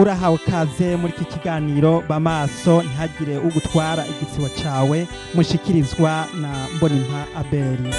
Urahawe kaze muri iki kiganiro Bamaso ntihagire ugutwara igitsibo cawe, mushikirizwa na Mbonimpa Abeli.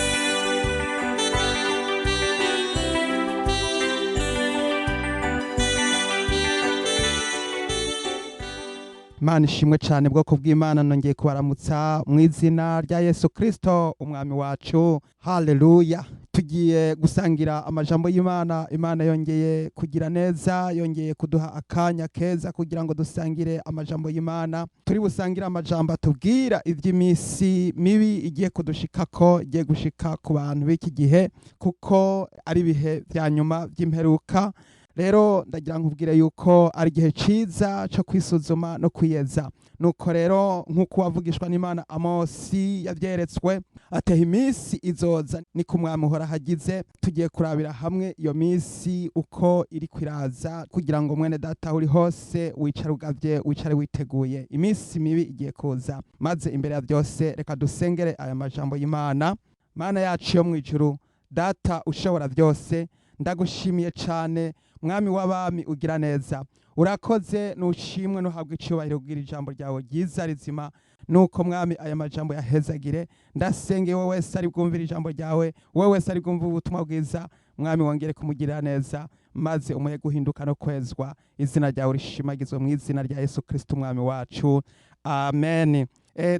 Imana ishimwe cyane. Bwoko bw'Imana, nongeye kubaramutsa mu izina rya Yesu Kristo umwami wacu. Haleluya! Tugiye gusangira amajambo y'Imana. Imana yongeye kugira neza, yongeye kuduha akanya keza kugira ngo dusangire amajambo y'Imana. Turi busangire amajambo atubwira iby'iminsi mibi igiye kudushikako, igiye gushika ku bantu b'iki gihe, kuko ari ibihe bya nyuma by'imperuka. Rero ndagira nkubwire yuko ari igihe ciza cyo kwisuzuma no kwiyeza. Nuko rero, nk'uko wavugishwa n'Imana Amosi yavyeretswe, ateha iminsi izoza, ni ku mwami uhora hagize. Tugiye kurabira hamwe iyo minsi uko iri kwiraza, kugira ngo mwene data uri hose wicare ugavye, wicare witeguye. Iminsi mibi igiye kuza. Maze imbere ya byose, reka dusengere aya majambo y'Imana. Mana yacu yo mw'ijuru, Data ushobora byose, ndagushimiye cane, Mwami w'abami ugira neza. Urakoze, nushimwe, nuhabwa icyubahiro kugira ijambo ryawe ryiza rizima. Nuko Mwami, aya majambo yahezagire. Ndasenge wowe wese ari bwumvire ijambo ryawe, wowe wese ari bwumve ubutumwa bwiza, Mwami, wongere kumugirira neza, maze umuhe guhinduka no kwezwa. Izina ryawe rishimagizwe, mu izina rya Yesu Kristo umwami wacu, amen.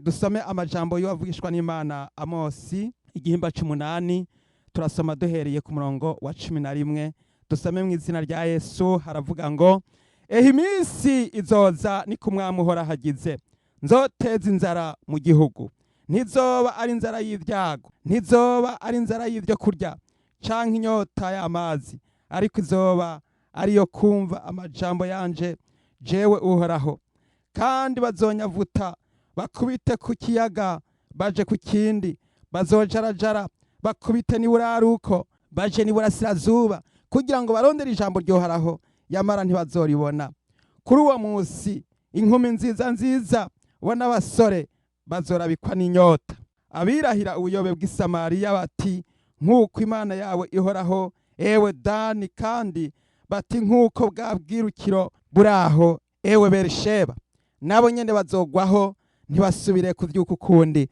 Dusome amajambo y'uwavugishwa n'Imana Amosi, igihimba c'umunani. Turasoma duhereye ku murongo wa 11. Dusome mu izina rya Yesu. Haravuga ngo: "Ehe, iminsi izoza, ni ku mwami uhora hagize, nzoteza inzara mu gihugu. Ntizoba ari inzara y'ibyago, ntizoba ari inzara y'ibyo kurya canke inyota y'amazi, ariko izoba ariyo kumva amajambo yanje jewe Uhoraho. Kandi bazonyavuta bakubite ku kiyaga baje ku kindi, bazojarajara bakubite n'iburaruko baje n'iburasirazuba, kugira ngo barondere ijambo ryoharaho, yamara ntibazoribona. Kuri uwo munsi inkumi nziza nziza bo n'abasore bazorabikwa n'inyota. Abirahira ubuyobe bw'i Samariya bati: 'Nk'uko Imana yawe ihoraho, ewe Dani,' kandi bati: 'Nk'uko bwa bwirukiro buraho, ewe Berisheba,' nabo nyene bazogwaho, ntibasubire kuvyuka ukundi."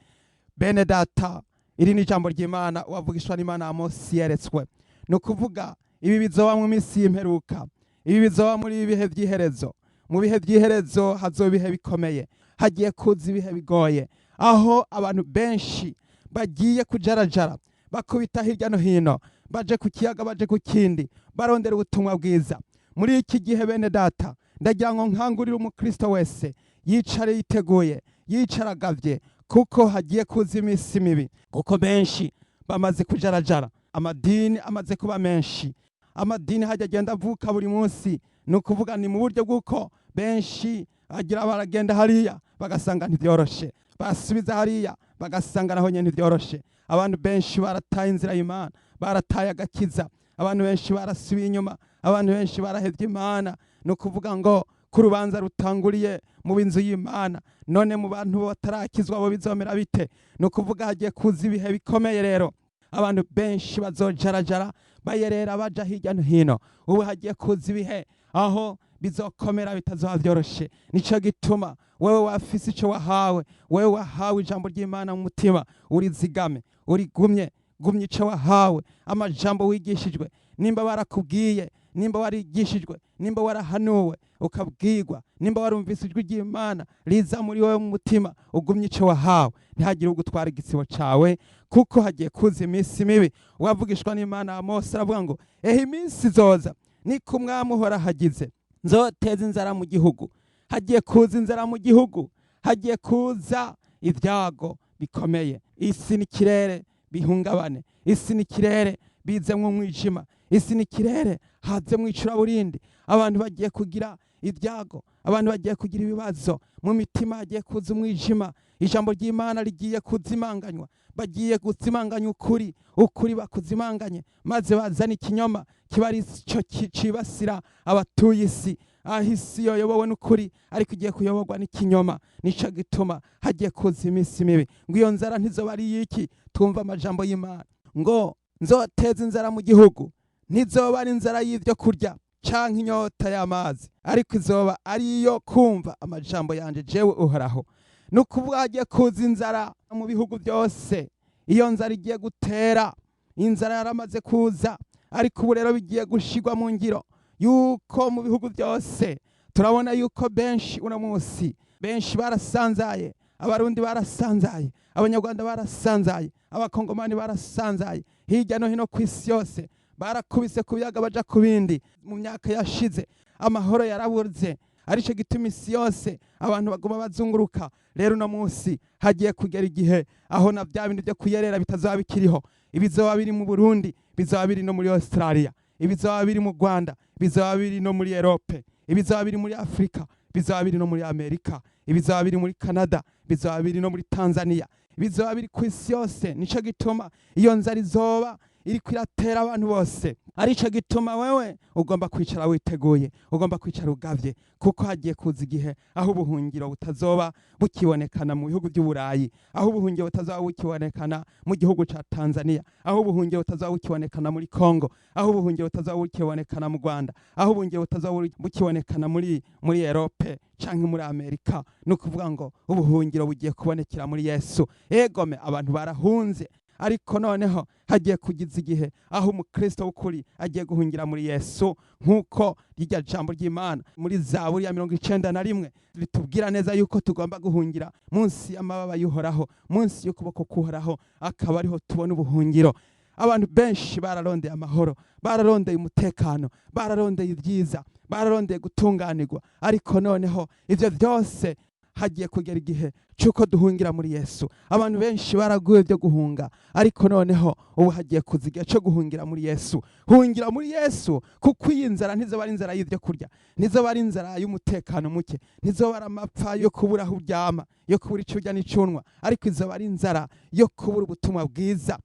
Bene data, iri ni ijambo ry'Imana wavugishwa n'Imana Amosi yeretswe. Ni ukuvuga ibi bizoba mu minsi y'imperuka, ibi bizoba muri ibi bihe by'iherezo. Mu bihe by'iherezo hazoba ibihe bikomeye, hagiye kuza ibihe bigoye, aho abantu benshi bagiye kujarajara bakubita hirya no hino, baje ku kiyaga, baje ku kindi, barondera ubutumwa bwiza. Muri iki gihe, bene data, ndagira ngo nkangurire umukristo wese yicare yiteguye, yicaragavye, kuko hagiye kuza iminsi mibi, kuko benshi bamaze kujarajara. Amadini amaze kuba menshi, amadini hajya agenda avuka buri munsi. Ni ukuvuga ni mu buryo bw'uko benshi bagira baragenda hariya bagasanga ntibyoroshe, basubiza hariya bagasanga naho nyene ntibyoroshe. Abantu benshi barataye inzira y'Imana, barataye agakiza. Abantu benshi barasubiye inyuma, abantu benshi barahevye Imana. Ni ukuvuga ngo ku rubanza rutanguriye mu b'inzu y'Imana, none mu bantu batarakizwa bo bizomera bite? Ni ukuvuga hagiye kuza ibihe bikomeye. Rero abantu benshi bazojarajara bayerera baja hirya no hino. Ubu hagiye kuza ibihe aho bizokomera, bitazoba vyoroshe. Nico gituma wewe wafise ico wahawe, wewe wahawe ijambo ry'Imana mu mutima, urizigame, urigumye. Gumye ico wahawe, amajambo wigishijwe. Nimba barakubwiye, nimba warigishijwe, nimba warahanuwe ukabwirwa, nimba warumvise ijwi ry'Imana riza muri wowe mu mutima, ugumye ico wahawe, ntihagire ugutwara igitsibo cawe, kuko hagiye kuza iminsi mibi. Wavugishwa n'Imana Mose aravuga ngo: "Ehe, iminsi izoza, ni ku mwami uhora hagize, nzoteza inzara mu gihugu." Hagiye kuza inzara mu gihugu, hagiye kuza ibyago bikomeye, isi n'ikirere bihungabane, isi n'ikirere bizemwo umwijima, isi n'ikirere hazemwo icuraburindi. Abantu bagiye kugira ibyago, abantu bagiye kugira ibibazo mu mitima, hagiye kuza umwijima. Ijambo ry'Imana rigiye kuzimanganywa, bagiye kuzimanganya ukuri, ukuri bakuzimanganye, maze bazana ikinyoma kiba ari cyo cibasira abatuye isi. Aho isi yoyobowe n'ukuri, ariko igiye kuyoborwa n'ikinyoma. Nico gituma hagiye kuza iminsi mibi. Ngo iyo nzara ntizoba ari iyiki? Twumva amajambo y'Imana ngo: "Nzoteza inzara mu gihugu, ntizoba ari inzara y'ibyo kurya Canke inyota y'amazi, ariko izoba ari iyo kumva amajambo yanje jewe Uhoraho. Ni ukuvuga hagiye kuza inzara mu bihugu byose. Iyo nzara igiye gutera, inzara yaramaze kuza, ariko ubu rero bigiye gushigwa mu ngiro yuko mu bihugu byose turabona yuko benshi uno munsi, benshi barasanzaye. Abarundi barasanzaye, Abanyarwanda barasanzaye, Abakongomani barasanzaye, hirya no hino ku isi yose barakubise ku biyaga baja ku bindi. Mu myaka yashize amahoro yarabuze, arico gituma isi yose abantu baguma bazunguruka. Rero uno munsi hagiye kugera igihe aho na bya bindi byo kuyerera bitazaba bikiriho. Ibizoba biri mu Burundi bizoba biri no muri Australia, ibizoba biri mu Rwanda bizoba biri no muri Europe, ibizoba biri muri Afrika bizoba biri no muri Amerika, ibizoba biri muri Canada bizoba biri no muri Tanzania, bizoba biri ku isi yose. Nico gituma iyo nzara izoba iriko iratera abantu bose. Arico gituma wewe ugomba kwicara witeguye, ugomba kwicara ugavye, kuko hagiye kuza igihe aho ubuhungiro butazoba bukibonekana mu bihugu by'Uburayi, aho ubuhungiro butazoba bukibonekana mu gihugu ca Tanzania, aho ubuhungiro butazoba bukibonekana muri Congo, aho ubuhungiro butazoba bukibonekana mu Rwanda, aho ubuhungiro butazoba bukibonekana muri Europe canke muri Amerika. Ni ukuvuga ngo ubuhungiro bugiye kubonekera muri Yesu. Egome, abantu barahunze, ariko noneho hagiye kugiza igihe aho umukristo w'ukuri agiye guhungira muri Yesu, nk'uko rirya jambo ry'Imana muri Zaburi ya 91 ritubwira neza yuko tugomba guhungira munsi y'amababa y'Uhoraho, munsi y'ukuboko k'Uhoraho, akaba ariho tubona ubuhungiro. Abantu benshi bararondeye amahoro, bararondeye umutekano, bararondeye ibyiza, bararondeye gutunganirwa, ariko noneho ivyo byose hagiye kugera igihe cy'uko duhungira muri Yesu. Abantu benshi baraguye byo guhunga, ariko noneho ubu hagiye kuza igihe cyo guhungira muri Yesu. Hungira muri Yesu, kuko iyi nzara ntizoba ari inzara y'ibyo kurya, ntizoba ari inzara y'umutekano muke, ntizoba ari amapfa yo kubura aho uryama, yo kubura icyo urya n'icunwa, ariko izoba ari inzara yo kubura ubutumwa bwiza,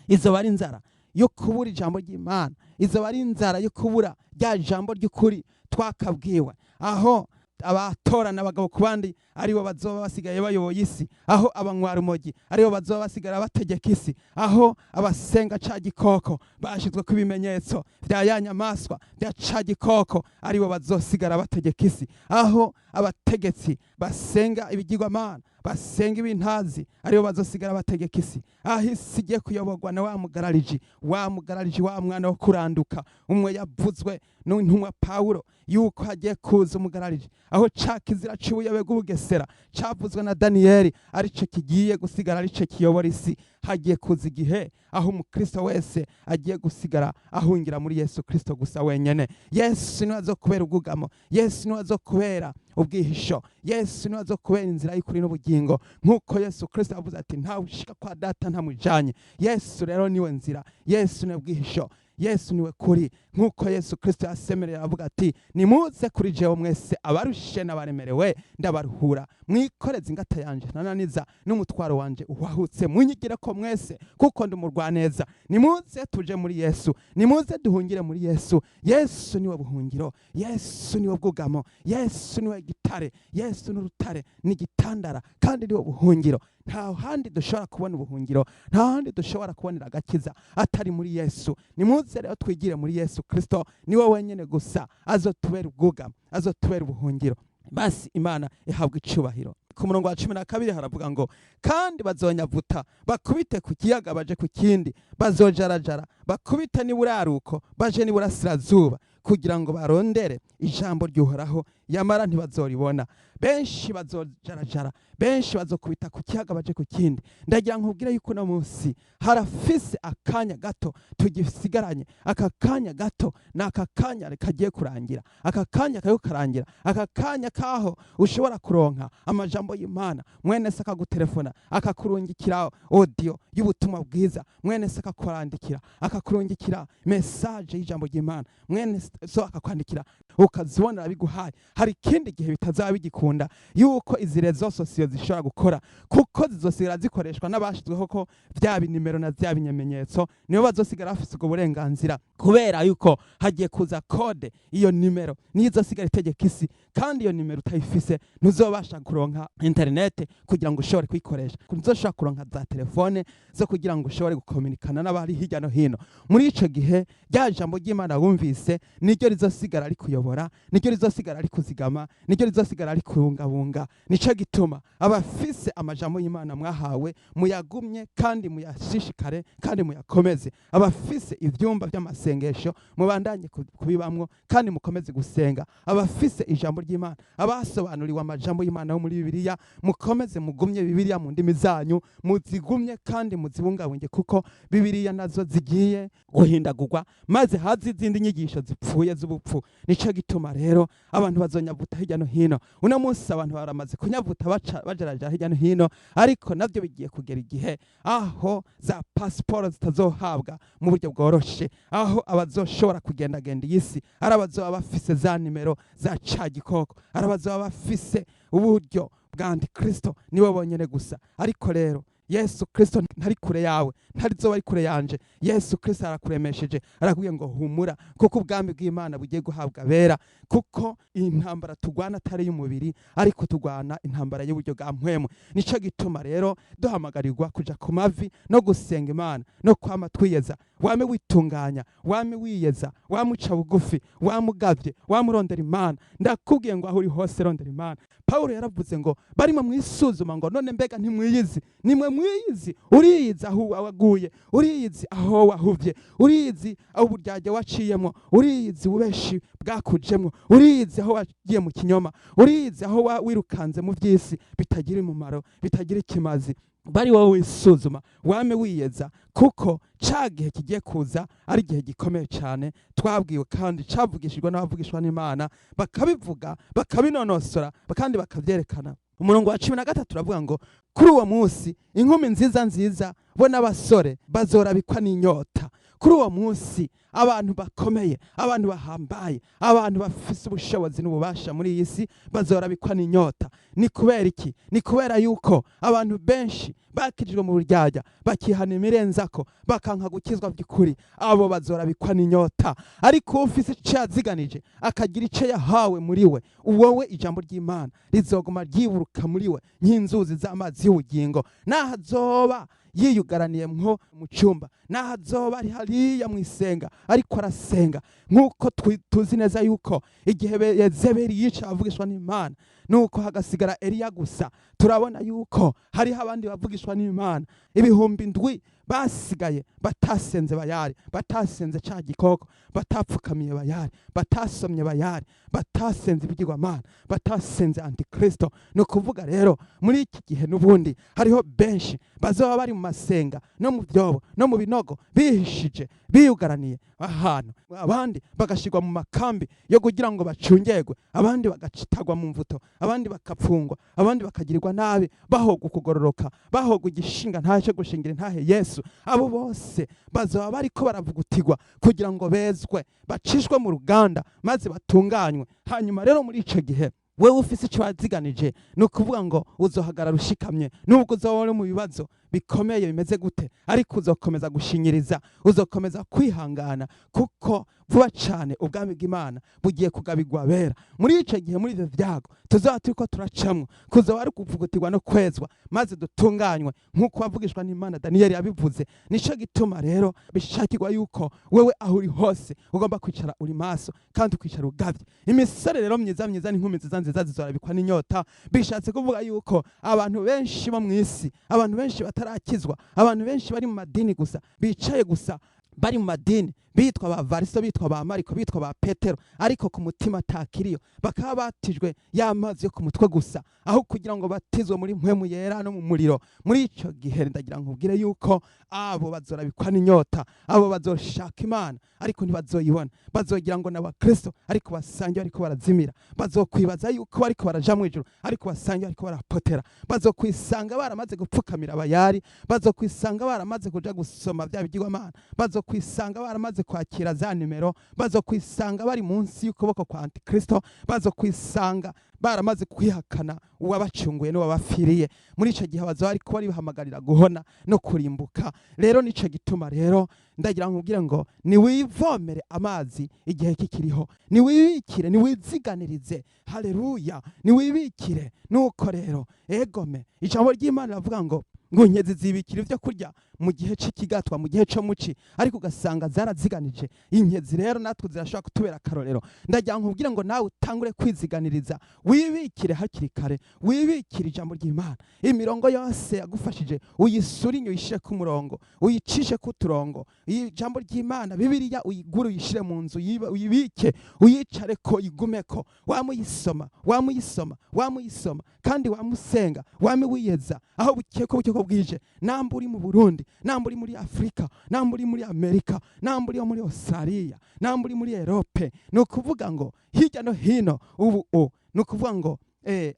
izoba ari inzara yo kubura ijambo ry'Imana, izoba ari inzara yo kubura rya jambo ry'ukuri twakabwiwe, aho abatorana abagabo ku bandi aribo bazoba basigaye bayoboye isi, aho abanywarumogi aribo bazoba basigara bategeka isi, aho abasenga ca gikoko bashyizwe ku ibimenyetso bya ya nyamaswa bya ca gikoko aribo bazosigara bategeka isi, aho abategetsi basenga ibigirwamana, basenga ibintazi aribo bazosigara bategeka isi, aho isi igiye kuyoborwa na wa mugarariji, wa mugarariji, wa mwana wo kuranduka umwe yavuzwe n'intumwa Pawulo yuko hagiye kuza umugarariji, aho ca kizira c'ubuyobe bw'ubugesera cavuzwe na Daniyeli arico kigiye gusigara arico kiyobora isi. Hagiye kuza igihe aho umukristo wese agiye gusigara ahungira muri Yesu Kristo gusa wenyene. Yesu niwe azokubera ubwugamo, Yesu niwe azokubera ubwihisho, Yesu niwe azokubera inzira y'ukuri n'ubugingo, nk'uko Yesu Kristo yavuze ati: "Ntawe ushika kwa Data ntamujanye." Yesu rero niwe nzira, Yesu niwe bwihisho, Yesu niwe kuri, nk'uko Yesu Kristo yasemerera avuga ati: "Nimuze kuri jewe mwese abarushe n'abaremerewe, ndabaruhura. Mwikoreze ingata yanje ntananiza, n'umutwaro wanje uhahutse. Munyigire ko mwese, kuko ndi umurwaneza." Nimuze tuje muri Yesu, nimuze duhungire muri Yesu. Yesu niwe buhungiro, Yesu niwe bwugamo, Yesu niwe gitare, Yesu n'urutare n'igitandara, kandi niwe buhungiro. Nta handi dushobora kubona ubuhungiro, nta handi dushobora kubonera agakiza atari muri Yesu. Nimuze rero twigire muri Yesu Kristo, niwe wenyine gusa azotubera ubwugamo, azotubera ubuhungiro. Basi Imana ihabwa icubahiro. Ku murongo wa 12 haravuga ngo: "Kandi bazonyavuta bakubite ku kiyaga baje ku kindi, bazojarajara bakubite n'iburaruko baje n'iburasirazuba, kugira ngo barondere ijambo ry'Uhoraho, yamara ntibazoribona." Benshi bazojarajara, benshi bazokubita ku kiyaga baje ku kindi. Ndagira nkubwire yuko uno munsi harafise akanya gato tugisigaranye. Aka kanya gato ni aka kanya kagiye kurangira, aka kanya kagiye kurangira, aka kanya kaho ushobora kuronka amajambo y'Imana. Mwene se akagutelefona, akakurungikira audio y'ubutumwa bwiza, mwene se akakurandikira, akakurungikira message y'ijambo ry'Imana, mwene so akakwandikira, ukazibona biguhaye. Hari ikindi gihe bitazaba bigikunda. bigikunda yuko izi réseaux sociaux zishobora gukora, kuko zizosigara zikoreshwa n'abashizweho ko vya binimero na vya bimenyetso. Nibo bazosigara bafise ubwo burenganzira, kubera yuko hagiye kuza code. Iyo nimero niyo izosigara itegeka isi, kandi iyo nimero utayifise ntuzobasha kuronka interinete kugira ngo ushobore kuyikoresha, ntuzoshobora kuronka za telefone zo kugira ngo ushobore gukominikana n'abari hirya no hino. Muri ico gihe, rya jambo ry'Imana wumvise niryo rizosigara rikuyobora, niryo rizosigara rikuzigama, niryo rizosigara rikubungabunga. Nico gituma abafise amajambo y'Imana mwahawe, muyagumye kandi muyashishikare kandi muyakomeze. Abafise ivyumba vy'amasengesho, mubandanye kubibamwo kandi mukomeze gusenga. Abafise ijambo ry'Imana, abasobanuriwe amajambo y'Imana yo muri Bibiliya, mukomeze mugumye Bibiliya mu ndimi zanyu, muzigumye kandi muzibungabunge, kuko Bibiliya nazo zigiye guhindagurwa maze haze izindi nyigisho zipfuye z'ubupfu. Nico gituma rero abantu bazonyavuta hirya no hino. Uno munsi abantu baramaze kunyavuta, baca bajarajara hirya no hino, ariko navyo bigiye kugera igihe aho za pasiporo zitazohabwa mu buryo bworoshe, aho abazoshobora kugendagenda iyi si ari abazoba bafise za nimero za ca gikoko, ari abazoba bafise uburyo bwa antikristo, nibo bonyene gusa. Ariko rero Yesu Kristo ntari kure yawe, ntarizoba ari kure yanje. Yesu Kristo arakuremesheje, arakubwiye ngo humura, kuko ubwami bw'Imana bugiye guhabwa abera, kuko intambara turwana atari y'umubiri, ariko turwana intambara y'uburyo bwa mpwemu. Nico gituma rero duhamagarirwa kuja ku mavi no gusenga Imana no kwama twiyeza. Wame witunganya, wame wiyeza, wame uca bugufi, wame ugavye, wame urondera Imana. Ndakubwiye ngo aho uri hose rondera Imana. Pawulo yaravuze ngo barimo mwisuzuma, ngo none mbega ntimwiyizi? Nimwe mwiyizi. Uriyizi aho waguye, uriyizi aho wahuvye, uriyizi aho uburyarya waciyemo, uriyizi ububeshi bwakujemwo, uriyizi aho wagiye mu kinyoma, uriyizi aho wirukanze mu vy'isi bitagira umumaro, bitagira ikimazi. Bari wowe wisuzuma, wame wiyeza, kuko ca gihe kigiye kuza ari igihe gikomeye cyane twabwiwe kandi cavugishijwe n'abavugishwa n'Imana, bakabivuga, bakabinonosora kandi bakavyerekana. Umurongo wa 13 uravuga ngo kuri uwo munsi inkumi nziza nziza bo n'abasore bazorabikwa n'inyota. Kuri uwo munsi abantu bakomeye, abantu bahambaye, abantu bafise ubushobozi n'ububasha muri iyi si bazorabikwa n'inyota. Ni kubera iki? Ni kubera yuko abantu benshi bakijijwe mu buryarya, bakihana imirenzako, bakanka gukizwa by'ukuri, abo bazorabikwa n'inyota. Ariko ufise icyo yaziganije, akagira icyo yahawe muri we, wowe ijambo ry'Imana rizoguma ryiburuka muri we nk'inzuzi z'amazi y'ubugingo. Naho azoba yiyugaraniye nko mu cyumba, naho azoba ari hariya mu isenga ariko arasenga, nk'uko tuzi neza yuko igihe Yezebeli yica abavugishwa n'Imana, nuko hagasigara Eliya gusa, turabona yuko hariho abandi bavugishwa n'Imana 7000 basigaye, batasenze Bayari, batasenze ca gikoko, batapfukamiye Bayari, batasomye Bayari, batasenze ibigirwamana, batasenze antikristo. Ni ukuvuga rero muri iki gihe n'ubundi hariho benshi bazoba bari mu masenga no mu byobo no mu binogo, bihishije, biyugaraniye ahantu, abandi bagashirwa mu makambi yo kugira ngo bacungerwe, abandi bagacitagwa mu mvuto, abandi bakapfungwa, abandi bakagirirwa nabi, bahogwa ukugororoka, bahogwa igishinga ntahe gushingira intahe Yesu. Abo bose bazoba bariko baravugutirwa kugira ngo bezwe, bacishwe mu ruganda maze batunganywe. Hanyuma rero muri ico gihe wewe ufise icyo waziganije, ni ukuvuga ngo uzohagarara ushikamye, nubwo uzoba uri mu bibazo bikomeye bimeze gute, ariko uzokomeza gushinyiriza, uzokomeza kwihangana, kuko vuba cyane ubwami bw'Imana bugiye kugabigwa abera. Muri ico gihe, muri ivyo vyago tuzaba turiko turacamwo, kuzoba ari kuvugutirwa no kwezwa maze dutunganywe nk'uko wavugishwa n'Imana Daniyeli yabivuze. Nico gituma rero bishakirwa yuko wewe aho uri hose ugomba kwicara uri maso kandi ukicara ugavye. Imisore rero myiza myiza n'inkumi nziza nziza zizorabikwa n'inyota. Bishatse kuvuga yuko abantu benshi bo mw'isi, abantu benshi batarakizwa, abantu benshi bari mu madini gusa, bicaye gusa bari mu madini, bitwa ba Variso, bitwa ba Mariko, bitwa ba Petero, ariko ku mutima atakiriyo, bakaba batijwe y'amazi yo ku mutwe gusa aho kugira ngo batizwe muri mpwemu yera no mu muriro. Muri ico gihe ndagira nkubwire yuko abo bazorabikwa n'inyota. Abo bazoshaka Imana ariko ntibazoyibona. Bazogira ngo ni abakristo ariko basange bariko barazimira. Bazokwibaza yuko bariko baraja mu ijuru ariko basange bariko barapotera. Bazokwisanga baramaze gupfukamira Bayari, bazokwisanga baramaze kuja gusoma bya bigirwamana, bazokwisanga baramaze kwakira za nimero bazokwisanga bari munsi y'ukuboko kwa Antikristo, bazokwisanga baramaze kwihakana uwabacunguye n'uwabafiriye. Muri ico gihe bazoba ariko baribahamagarira guhona no kurimbuka. Rero nico gituma rero ndagira nkubwire ngo niwivomere amazi igihe kikiriho, niwibikire, niwiziganirize. Haleluya, niwibikire. Nuko rero egome, ijambo ry'Imana riravuga ngo inkezi zibikira ibyo kurya mu gihe c'ikigatwa, mu gihe co muci, ariko ugasanga zaraziganije. Inkezi rero natwe zirashobora kutubera akarorero. Ndagira nkubwire ngo nawe utangure kwiziganiriza, wibikire hakiri kare, wibikire ijambo ry'Imana. Imirongo yose yagufashije uyisure inyuma, uyishire ku murongo, uyicishe ku turongo. Ijambo ry'Imana, Bibiliya, uyigure, uyishire mu nzu, uyibike, uyicare ko igumeko, wamuyisoma, wamuyisoma, wamuyisoma, kandi wamusenga, wame wiyeza aho bukeye ko buke ko bwije. Namba uri mu Burundi, namba uri muri Afurika, namba uri muri Amerika, namba uri muri Australia, namba uri muri Europe, ni ukuvuga ngo hirya no hino ubu ni ukuvuga ngo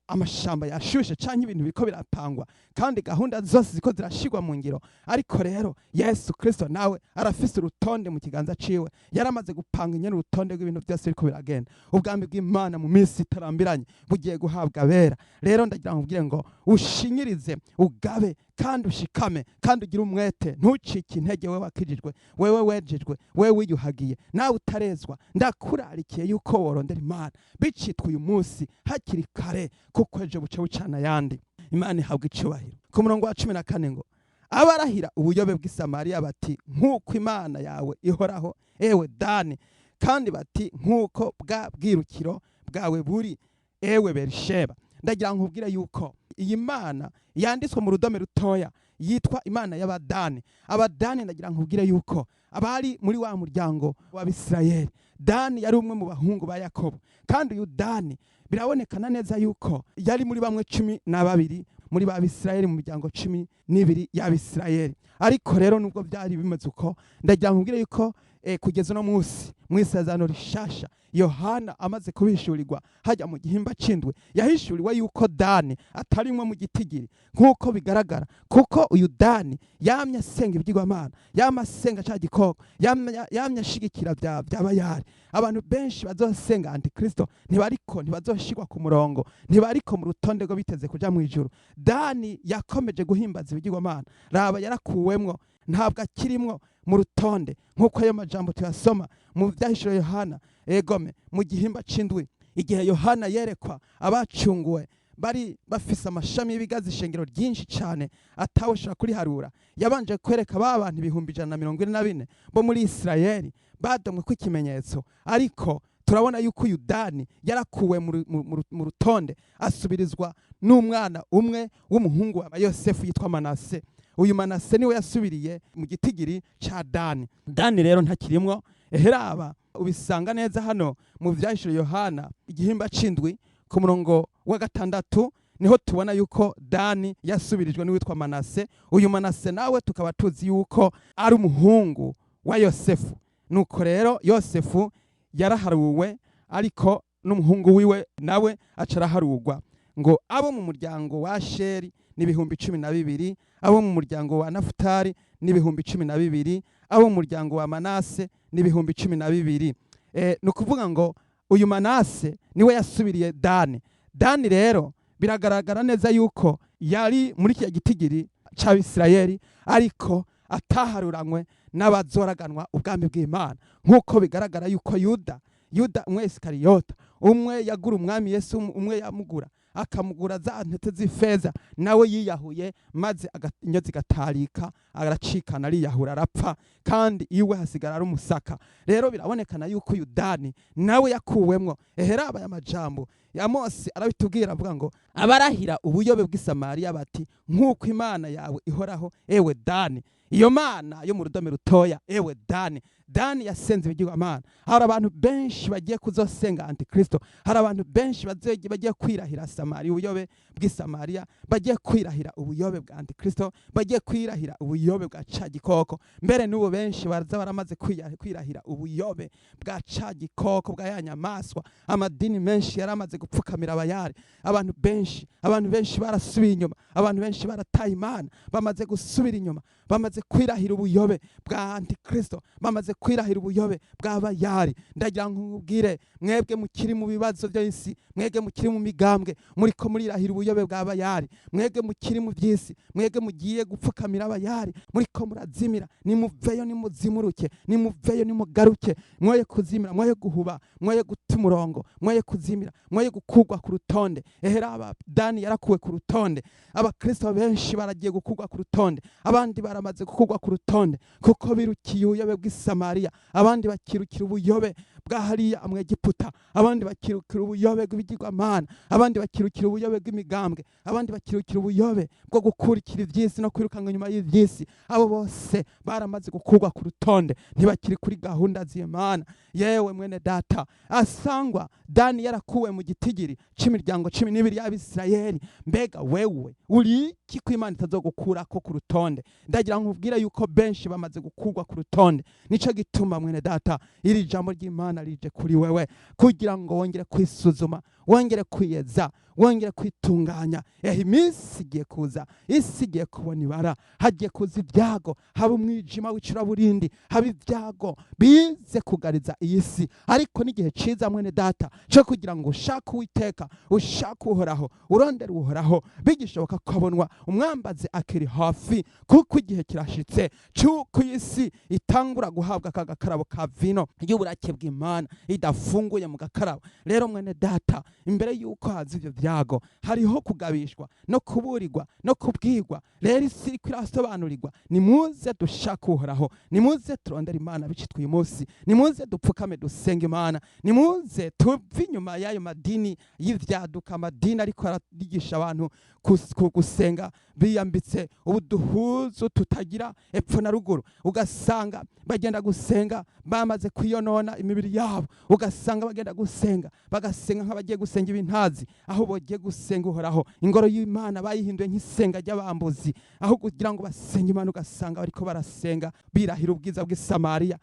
amashamba yashushe canke ibintu biriko birapangwa, kandi gahunda zose ziko zirashigwa mu ngiro. Ariko rero Yesu Kristo nawe arafise urutonde mu kiganza ciwe, yaramaze gupanga inyene urutonde rw'ibintu byose biriko biragenda. Ubwami bw'Imana mu minsi itarambiranye bugiye guhabwa abera. Rero ndagira ngo nkubwire ngo ushinyirize, ugabe kandi ushikame, kandi ugire umwete, ntucike intege. Wewe wakijijwe, wewe wejejwe, wewe wiyuhagiye, nawe utarezwa, ndakurarikiye yuko worondera Imana bicitwa uyu munsi hakiri kare, kuko ejo buca bucana ayandi. Imana ihabwa icubahiro. Ku murongo wa 14 ngo: "Abarahira ubuyobe bw'i Samariya bati: 'Nk'uko Imana yawe ihoraho, ewe Dani,' kandi bati: 'Nk'uko bwa bwirukiro bwawe buri, ewe Berisheba.'" Ndagira nkubwire yuko iyi mana yanditswe mu rudome rutoya yitwa Imana y'Abadani. Abadani, ndagira nkubwire yuko abari muri wa muryango w'Abisirayeli. Dani yari umwe mu bahungu ba Yakobo, kandi uyu Dani birabonekana neza yuko yari muri bamwe 12 muri ba Bisirayeli, mu miryango 12 y'Abisirayeli. Ariko rero nubwo byari bimeze uko, ndagira nkubwire yuko kugeza uno munsi mu Isezerano Rishasha, Yohana amaze kubihishurirwa hajya mu gihimba c'indwi, yahishuriwe yuko Dani atarimwe mu gitigiri nk'uko bigaragara, kuko uyu Dani yamye asenga ibigirwamana, yamye asenga ca gikoko, yamye ashigikira bya Bayari. Abantu benshi bazosenga Antikristo ntibariko, ntibazoshirwa ku murongo, ntibariko mu rutonde rwo biteze kuja mu ijuru. Dani yakomeje guhimbaza ibigirwamana. Raba, yarakuwemwo, ntabwo akirimwo mu rutonde, nk'uko ayo majambo tuyasoma mu Byahishuro Yohana, egome, mu gihimba c'indwi, igihe Yohana yerekwa abacunguwe bari bafise amashami y'ibigazi, ishengero ryinshi cyane atawushobora kuriharura. Yabanje kwereka ba bantu 144,000 bo muri Isirayeli badomwe ko ikimenyetso. Ariko turabona yuko uyu Dani yarakuwe mu rutonde, asubirizwa n'umwana umwe w'umuhungu wa Yosefu yitwa Manase. Uyu Manase niwe yasubiriye mu gitigiri ca Dani. Dani rero ntakirimwo. Eheraba, ubisanga neza hano mu Vyahishuro Yohana, igihimba c'indwi, ku murongo wa 6, niho tubona yuko Dani yasubirijwe n'uwitwa Manase. Uyu Manase nawe tukaba tuzi yuko ari umuhungu wa Yosefu. Nuko rero Yosefu yaraharuwe, ariko n'umuhungu wiwe nawe aca araharugwa. Ngo abo mu muryango wa Sheri ni 12,000, abo mu muryango wa Nafutali ni 12,000, abo mu muryango wa Manase ni 12,000. Ni ukuvuga ngo uyu Manase niwe yasubiriye Dani. Dani rero biragaragara neza yuko yari muri kiriya gitigiri c'Abisirayeli, ariko ataharuranywe n'abazoraganwa ubwami bw'Imana, nk'uko bigaragara yuko Yuda umwe Isikariyota, umwe yagura umwami Yesu, umwe yamugura akamugura za ntete z'ifeza, nawe yiyahuye, maze inyo zigatarika, aracikana, ariyahura, arapfa, kandi iwe hasigara ari umusaka. Rero birabonekana yuko uyu Dani nawe yakuwemwo. Eheraba, aya majambo ya Mose arabitubwira, avuga ngo: "Abarahira ubuyobe bw'i Samariya bati: 'Nk'uko Imana yawe ihoraho, ewe Dani,' iyo mana yo mu rudome rutoya, ewe Dani." Dani yasenze ibigirwamana. Hari abantu benshi bagiye kuzosenga Antikristo, hari abantu benshi bagiye kwirahira Samariya, ubuyobe bw'i Samariya, bagiye kwirahira ubuyobe bwa Antikristo, bagiye kwirahira ubuyobe bwa ca gikoko. Mbere n'ubu benshi baraza baramaze kwirahira ubuyobe bwa ca gikoko, bwa ya nyamaswa. Amadini menshi yaramaze gupfukamira Abayari. Abantu benshi barasubiye inyuma, abantu benshi barataye Imana, bamaze gusubira inyuma, bamaze kwirahira ubuyobe bwa Antikristo, bamaze. Kwirahira ubuyobe bw'abayari. Ndagira ngo nkubwire, mwebwe mukiri mu bibazo by'isi, mwebwe mukiri mu migambwe, muriko murirahira ubuyobe bw'abayari, mwebwe mukiri mu by'isi, mwebwe mugiye gupfukamira abayari, muriko murazimira, nimuveyo, nimuzimuruke, nimuveyo, nimugaruke. Mwoye kuzimira, mwoye guhuba, mwoye guta umurongo, mwoye kuzimira, mwoye gukurwa ku rutonde. Ehera, aba Dani yarakuwe ku rutonde. Abakristo benshi baragiye gukurwa ku rutonde, abandi baramaze gukurwa ku rutonde kuko birukiye ubuyobe bw'i Samariya, abandi bakirukira ubuyobe bwa hariya mu Egiputa, abandi bakirukira ubuyobe bw'ibigirwamana, abandi bakirukira ubuyobe bw'imigambwe, abandi bakirukira ubuyobe bwo gukurikira iby'isi no kwirukanka inyuma y'iby'isi. Abo bose baramaze gukurwa ku rutonde, ntibakiri kuri gahunda z'Imana. Yewe mwene data, asangwa Dani yarakuwe mu gitigiri c'imiryango 12 y'Abisirayeli, mbega wewe uri iki ko Imana itazogukurako ku rutonde? Ndagira nkubwire yuko benshi bamaze gukurwa ku rutonde. Nico gituma, mwene data, iri jambo ry'Imana rije kuri wewe kugira ngo wongere kwisuzuma, wongere kwiyeza, wongere kwitunganya. Ehe, iminsi igiye kuza, isi igiye kubona ibara, hagiye kuza ibyago, haba umwijima w'icuraburindi, haba ibyago bize kugariza iyi si. Ariko n'igihe ciza, mwene data, cyo kugira ngo ushake Uwiteka, ushake Uhoraho, urondere Uhoraho bigishoboka ko abonwa, umwambaze akiri hafi, kuko igihe kirashitse cy'uko iyi si itangura guhabwa aka gakarabo ka vino y'uburake bw'Imana idafunguye mu gakarabo. Rero mwene data, imbere y'uko haza ivyo byago, hariho kugabishwa no kuburirwa no kubwirwa. Rero isi iriko irasobanurirwa. Nimuze dushake Uhoraho, nimuze turondere Imana bicitwa uyu munsi, nimuze dupfukame dusenge Imana, nimuze tuve inyuma y'ayo madini y'ivyaduka, amadini ariko arayigisha abantu gusenga biyambitse ubuduhuzu tutagira epfo na ruguru. Ugasanga bagenda gusenga bamaze kwiyonona imibiri yabo, ugasanga bagenda gusenga, bagasenga nk'abagiye gusenga ibintazi aho bogiye gusenga Uhoraho. Ingoro y'Imana bayihinduye nk'isenga ry'abambuzi. Aho kugira ngo basenge Imana, ugasanga bariko barasenga birahira ubwiza bw'i Samariya.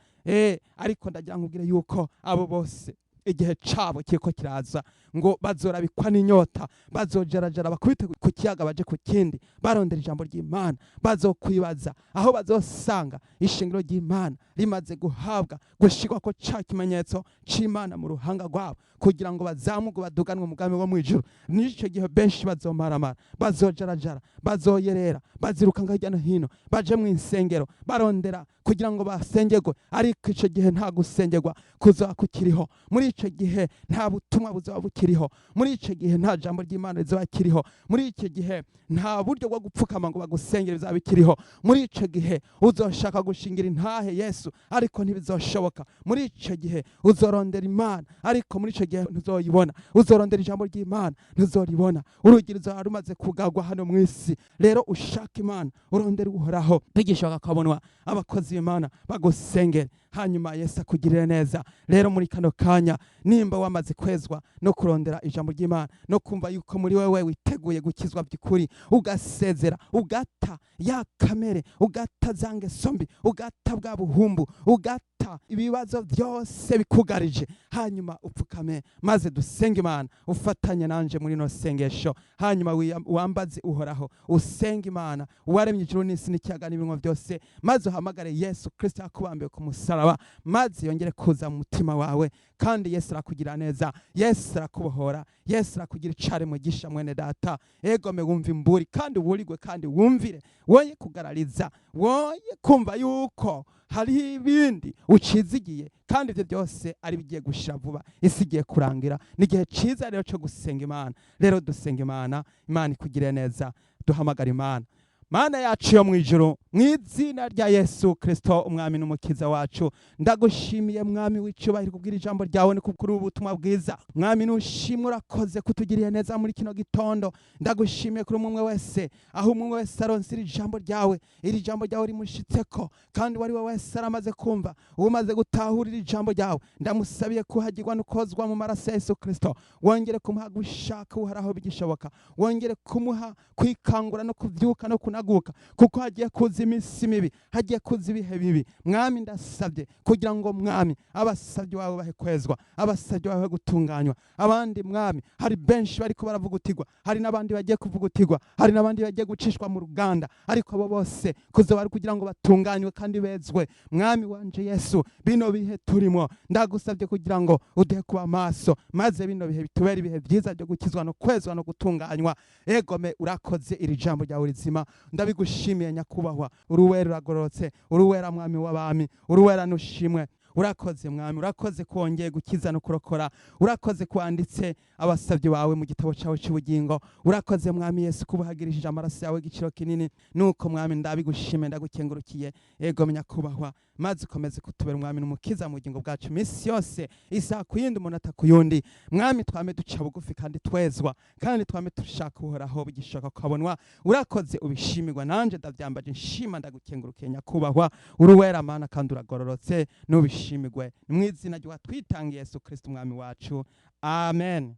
Ariko ndagira nkubwire yuko abo bose igihe cabo kiriko kiraza, ngo bazorabikwa n'inyota, bazojarajara bakubite ku kiyaga baje ku kindi barondera ijambo ry'Imana. Bazokwibaza aho bazosanga ishingiro ry'Imana rimaze guhabwa gushirwa ko ca kimenyetso c'Imana mu ruhanga rwabo, kugira ngo bazamugwe baduganwe umugambi wo mw'ijuru. N'ico gihe benshi bazomaramara, bazojarajara, bazoyerera, bazirukanga hirya no hino, baje mu insengero barondera kugira ngo basengerwe. Ariko ico gihe nta gusengerwa kuzoba kukiriho. Muri ico gihe nta butumwa buzoba bukiriho. Muri ico gihe nta jambo ry'Imana rizoba kiriho. Muri ico gihe nta buryo bwo gupfukama ngo bagusengere bizaba bikiriho. Muri ico gihe uzoshaka gushingira intahe Yesu, ariko ntibizoshoboka. Muri ico gihe uzorondera Imana, ariko muri ico gihe ntuzoyibona. Uzorondera ijambo ry'Imana, ntuzoribona. Urugi ruzaba rumaze kugagwa hano mu isi. Rero ushaka Imana, urondera Uhoraho bigishoboka kabonwa, abakozi b'Imana bagusengere, hanyuma Yesu akugirire neza. Rero muri kano kanya, nimba wamaze kwezwa no kurondera ijambo ry'Imana no kumva yuko muri wewe witeguye gukizwa by'ukuri, ugasezera, ugata ya kamere, ugata za ngeso mbi, ugata bwa buhumbu, ugata ibibazo byose bikugarije, hanyuma upfukame maze dusenge Imana, ufatanye nanje muri no sengesho. Hanyuma wambaze Uhoraho, usenge Imana uwaremye ijuru n'isi n'ikiyaga n'ibinwa byose, maze uhamagare Yesu Kristo yakubambiwe ku musaraba, maze yongere kuza mu mutima wawe. Kandi Yesu arakugira neza, Yesu arakubohora, Yesu arakugira icare mugisha. Mwene data, egome wumva imburi kandi uburirwe kandi wumvire, woye kugarariza, woye kumva yuko hariho ibindi ucizigiye, kandi ibyo byose ari bigiye gushira vuba. Isi igiye kurangira. Ni igihe ciza rero cyo gusenga Imana. Rero dusenga Imana, Imana ikugire neza. Duhamagara Imana. Mana yacu yo mu ijuru, mu izina rya Yesu Kristo umwami n'umukiza wacu, ndagushimiye Mwami w'icyubahiro kubwira ijambo ryawe ni kuri ubu butumwa bwiza. Mwami, nushimwe, urakoze kutugiriye neza muri kino gitondo. Ndagushimiye kuri umwe wese, aho umwe wese aronse iri jambo ryawe, iri jambo ryawe rimushitseko, kandi uwo ari we wese aramaze kumva, umaze gutahura iri jambo ryawe, ndamusabiye kuhagirwa no kozwa mu maraso ya Yesu Kristo. Wongere kumuha gushaka Uhoraho bigishoboka, wongere kumuha kwikangura no kuvyuka no kunama. kunaguka, kuko hagiye kuza iminsi mibi, hagiye kuza ibihe bibi. Mwami, ndasabye kugira ngo, Mwami, abasabye wawe bahe kwezwa, abasabye wawe gutunganywa. Abandi, Mwami, hari benshi bariko baravugutirwa, hari n'abandi bagiye kuvugutirwa, hari n'abandi bagiye gucishwa mu ruganda, ariko abo bose kuzoba ari kugira ngo batunganywe kandi bezwe. Mwami wanje Yesu, bino bihe turimo, ndagusabye kugira ngo uduhe kuba maso, maze bino bihe bitubere ibihe byiza byo gukizwa no kwezwa no gutunganywa. Egome, urakoze, iri jambo ryawe rizima, ndabigushimiye nyakubahwa. Uruwera, uragororotse, uruwera, Mwami w'abami, uruwera, nushimwe. Urakoze Mwami, urakoze kongeye gukiza no kurokora, urakoze kwanditse abasabyi bawe mu gitabo cyawe cy'ubugingo. Urakoze Mwami Yesu kubuhagirishije amaraso yawe igiciro kinini. Nuko Mwami, ndabigushimiye, ndagukengurukiye. Ego nyakubahwa, maze ukomeze kutubera Umwami n'Umukiza mu bugingo bwacu iminsi yose, isaha ku yindi, umunota ku yundi. Mwami, twame duca bugufi kandi twezwa, kandi twame dushaka Uhoraho bigishoka ukabonwa. Urakoze, ubishimirwa, nanje ndavyambaje nshima, ndagukengurukiye nyakubahwa. Uruwera Mana kandi uragororotse, nubishimirwe mu izina ry'uwatwitangiye Yesu Kristo Umwami wacu, amen.